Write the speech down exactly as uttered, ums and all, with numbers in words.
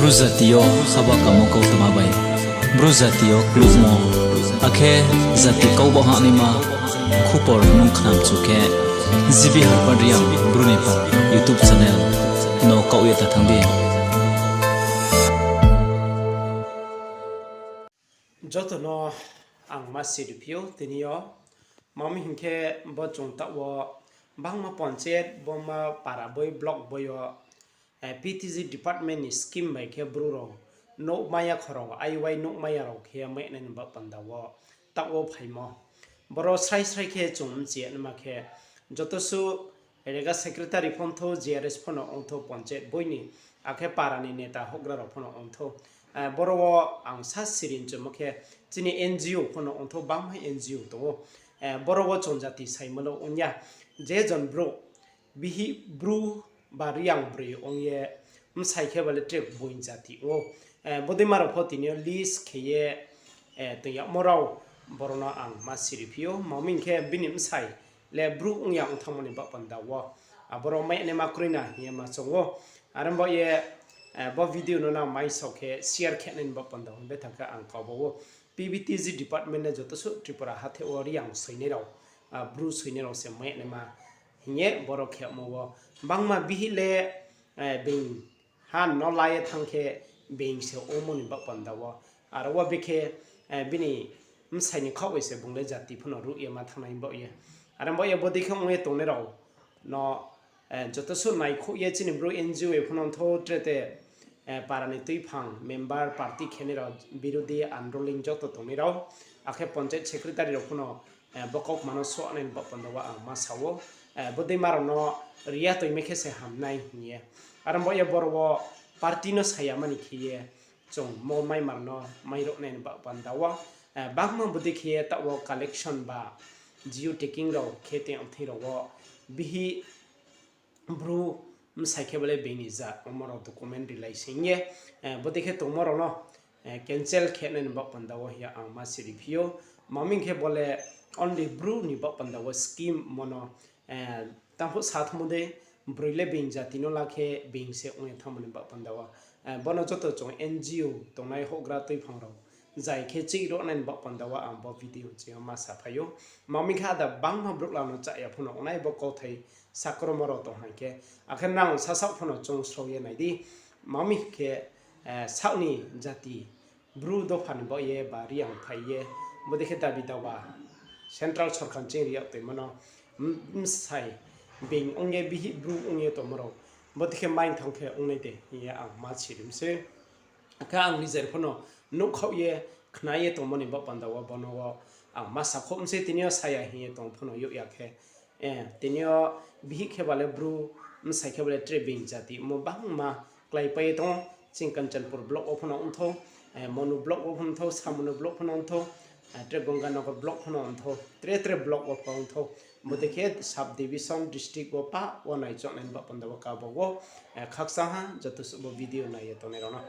Bru jati yo haba kamo kautma bai Bru jati yo klubmo, akhe jati kau baoh hahnaima khupor nung khnamchu khe, G B Harpad Reang Bru ni para YouTube channel no kaoh ye ta thanng di. Joto no ang ma siri phi ou tini yo. Mami hing khe, bo chung taoh wo bangma panchayat, bangma para boi, block boi yo, P T G department ni scheme bai khe Bru rao nouhmai ya kho rao, aiwai nouhmai ya rao khe mai nai ni baoh panda wo taoh wo phaimo. Boro srai srai khe chung mchi ya naima khe, joto suh rega secretary pho ongthou, G R S pho no ongthou, panchayat boi ni, akhe para ni neta houhgra rao pho no ongthou. Boro wo ang sa siri mchumo khe, chini N G O pho no ongthou, bangma N G O tong ou. Boro wo chung jati saimo le ong ya, je jon brouh bihih Bru ba Reang broi ong ye bsai khe ba le tre boing jati ong ou. Bodei ma rao pho tini yo list khe ye tong yagmo rao, boro no ang ma siri phi ou. Mami hing khe, bini bsai le Bru ong ya ong thanngmo ni baoh panda wo, aboro mai naima kroi na hing ye ma choung ou. Are baoh ye, bo video no nang mai sao khe share khe nai ni baoh panda wo betha khe ang kau ba ou. P B T G department le joto suh Tripura hathe wo Reang soinai rao, Bru soinai rao se mai naima hing ye boro khe yagmo wo. Bangma bihih le being ha no la ye thanng khe being se ongmo ni baoh panda wo. Aro wo bekhe bini bsai ni khaoh bai se bung le jati pho no ruh ye ma thanng nai baoh ye. Are baoh ye bodei khe ong ye tongnai rao no joto suh naikhouh ye chini Bru N G O pho no ongthou, tre te para ni tuiphang member, party khenai rao, birodhi, androling joto tongnai rao, akhe panchayat secretary rao pho no bo kautma no suh nai ni baoh panda wo ang ma sa ou. Bodei ma rao no ri ya toimai khe se ham nai hing ye. Are baoh ye boro wo party no sa ya mani khe ye chung mo mai ma rao no mai ruh nai ni baoh panda wo, bangma bodei khe ye taoh wo collection ba geo tagging rao khe tong thing rao wo bihih Bru bsai khe ba le being ni jat ongmo rao document rilai sing ye, bodei khe tongmo rao no cancel khe nai ni baoh panda wo hing ye ang ma siri phi ou. Mami hing khe bo le only Bru ni baoh panda wo scheme mo no, tang phuh sa thanngmo dei, broi le being jati no la khe being se ong ye thanngmo ni baoh panda wo. Bo no joto chung N G O tongnai houhgra tuiphang rao zai khe chih ruh nai ni baoh panda wo ang bo video ching yo ma saphai ou. Mami khe ada bangma brouh la no chaya pho no ong nai bo kauthai sakromo rao tong hing khe. Akhe nang sasaoh pho no chung srao ye nai di. Mami khe, saoh ni jati Bru dopha ni baoh ye ba Reang phai ye, bodei khe dabi dawa central sorkar ching ri yag toimo no, bsai being ong ye bihih Bru ong ye tongmo rao, bodei khe mai thanng khe ong nai de hing ye ang ma siri mi sei. Akhe ang nijer pho no nuhkhaoh ye, khna ye tongmo ni baoh panda wo bo no wo ang ma sakhouh mi sei, tini yo sa ya hing ye tong pho no youh ya khe. Tini yo bihih khe ba le Bru, bsai khe ba le tre being jati mo bangma kláipai ye tong ou. Ching Kanchanpur block wo pho no ongthou, Monu block wo pho no ongthou, Samonu block pho no ongthou, tre Ganganagar block pho no ongthou, tre tre block wo pho ongthou. Bodei khe sub division, district wo pah wo naichouh nai ni baoh panda wo kaba wo khakchang ha joto suh bo video nai ye tongnai rao no.